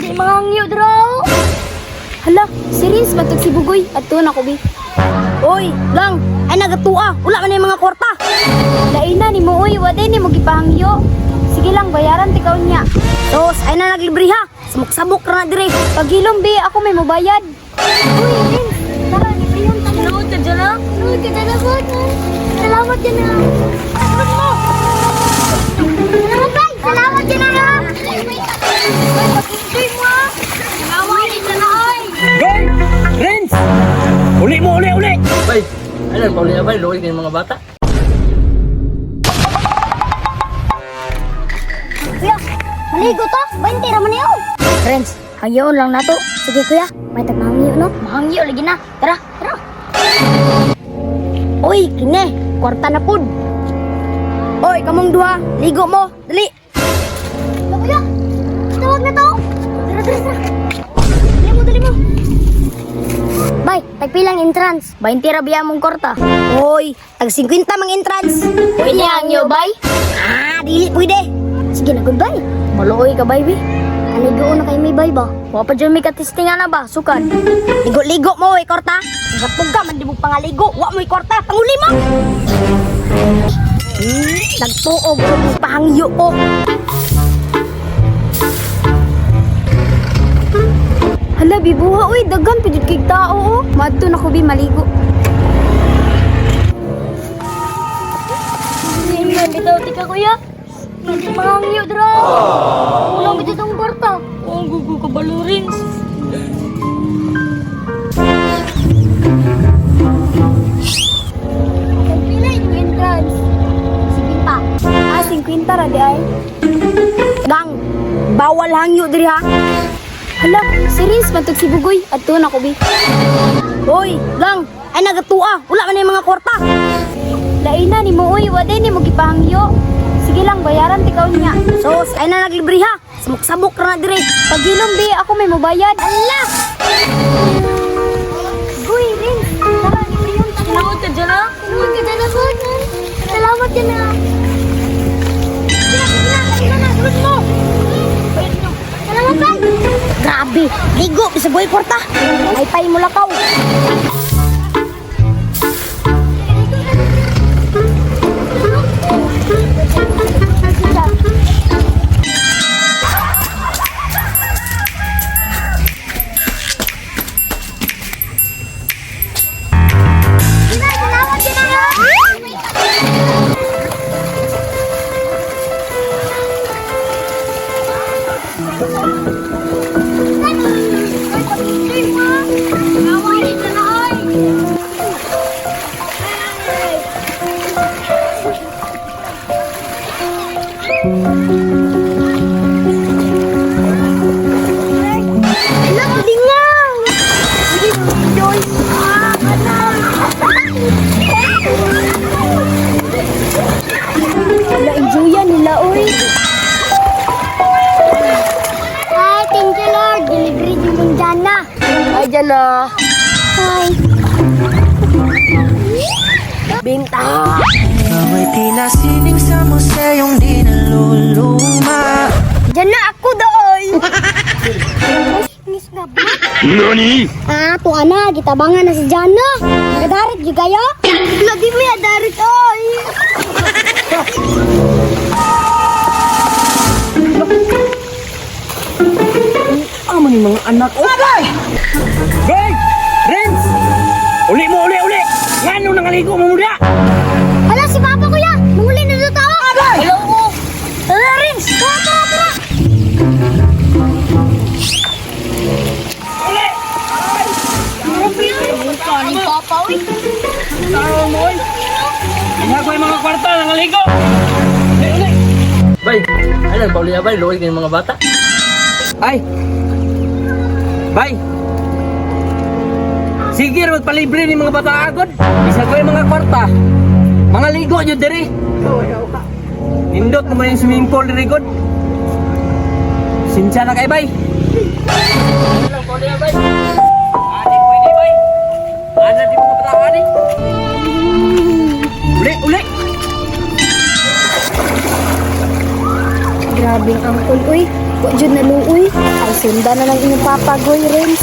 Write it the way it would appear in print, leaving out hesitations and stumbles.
Di mga hangyo draw. Hala, si Rins matug si Bugoy. Adto na ko bi. Oy, lang, ay nagatua. Wala man yung mga kwarta. Laina ni mo uy, wa ni mo gipahangyo. Sige lang, bayaran ti kaon niya. Tos, ay na naglibre ha. Samok-samok ra na dire. Paghilom bi, ako may mobayad. Uy, Rins, tara librehon ta. Salamat ka dyan ah. Salamat ka dyan ah. Salamat dyan ah. Salamat bay. Salamat dyan ah. Pag-enjoy mo ah. Salamat dyan ah. Oy. Gay! Renz! Uli mo, uli, uli! Bay, ano, pauli na bay, luoy kayo mga bata. Kuya, maligo to. 20 raman niyo. Friends, hangyoon lang nato. Sige kuya, may tagmangyo no. Mahangyo lagi na. Tara, tara. Oy, kine, kwarta na pud. Oy, kamong duha, ligo mo. Dali. Ba, kuya, tawag na to. Tara, tara, tara. Dali mo, dali mo. Bay, tagpilang entrance. 20 ra biya mong kwarta. Oy, tag 50 mang entrance. Pwede hangyo, bay. Ah, dili pwede. Sige na, goodbye. Maluoy ka, bay, bi. Kaligo na kay may bay ba? Wa pa dyan may katistingan na ba, sukad. Ligo-ligo mo, oy, kwarta. Gatog man di mo pangaligo. Wa mo'y kwarta, panguli mo. Nagtuog ko pahangyo ko. Hala, bibuha, uy, daghan pidud kay tao, oh. Madto na ko bi maligo. Hindi, bitaw ti ka kuya. Hindi mahangyo dra. Kulang bitaw tong kwarta. Oh, gugu ka balurins. Pila yung entrance? 50. Ah, 50 ra di ay. Gang, bawal hangyo diri ha. Hala, si Rins man si Bugoy. Adto na ko bi. Oy, gang, ay nagatua. Wala man yung mga kwarta. Laina ni mo uy, wa ni mo gipahangyo. Sige lang, bayaran ti kaon niya. Sos, ay na naglibre ha. Samok-samok ra na dire. Paghilom bi, ako may mobayad. Ala! Uy, Rins, tara librehon ta. Salamat ka dyan ah. Salamat ka dyan ah. Salamat dyan ah. Sige na, sige na, sunod mo. Salamat, bay. Grabe, ligo bisag way kwarta. Ay pay mo lakaw. Salamat dyan ah. Wala, enjoyan nila, oy. Ay, thank you, Lord. Delivery din mong Jana. Ay dyan na. Hi. Binta. Ako'y tila sining sa museyong di naluluma. Dyan na ako doy. Miss na ba? Nani? Ah, tuwa na. Gitabangan na si Jana. Nagadarit yung kayo? Lagi mo ya, darit, oy. Amo ni mga anak. Oh, Agay! Gay! Renz! Uli mo, uli, uli! Ngano nangaligo mo muna? Hala, si Papa, kuya. Manguli na dito tao. Hello mo. Tara, Rins. Tara, tara, tara. Uli! Ni Papa, uy. Tao mo, oy! Nga ko yung mga kwarta, nangaligo! Uli, uli! Bay, ano, pauli na bay, luoy kayo mga bata. Ay! Bay! Sige, magpalibre ni mga bata agod. Isa ko yung mga kwarta. Mga ligo nyo diri. Nindot mo yung swimming pool diri god. Sinsya na kay bay. Ano, pauli na bay. Ani pwede bay. Ana di mga bata ani. Uli, uli. Grabing angkol, uy. Wa jud na luoy. Ay, sundan na lang inyong papagoy, Renz.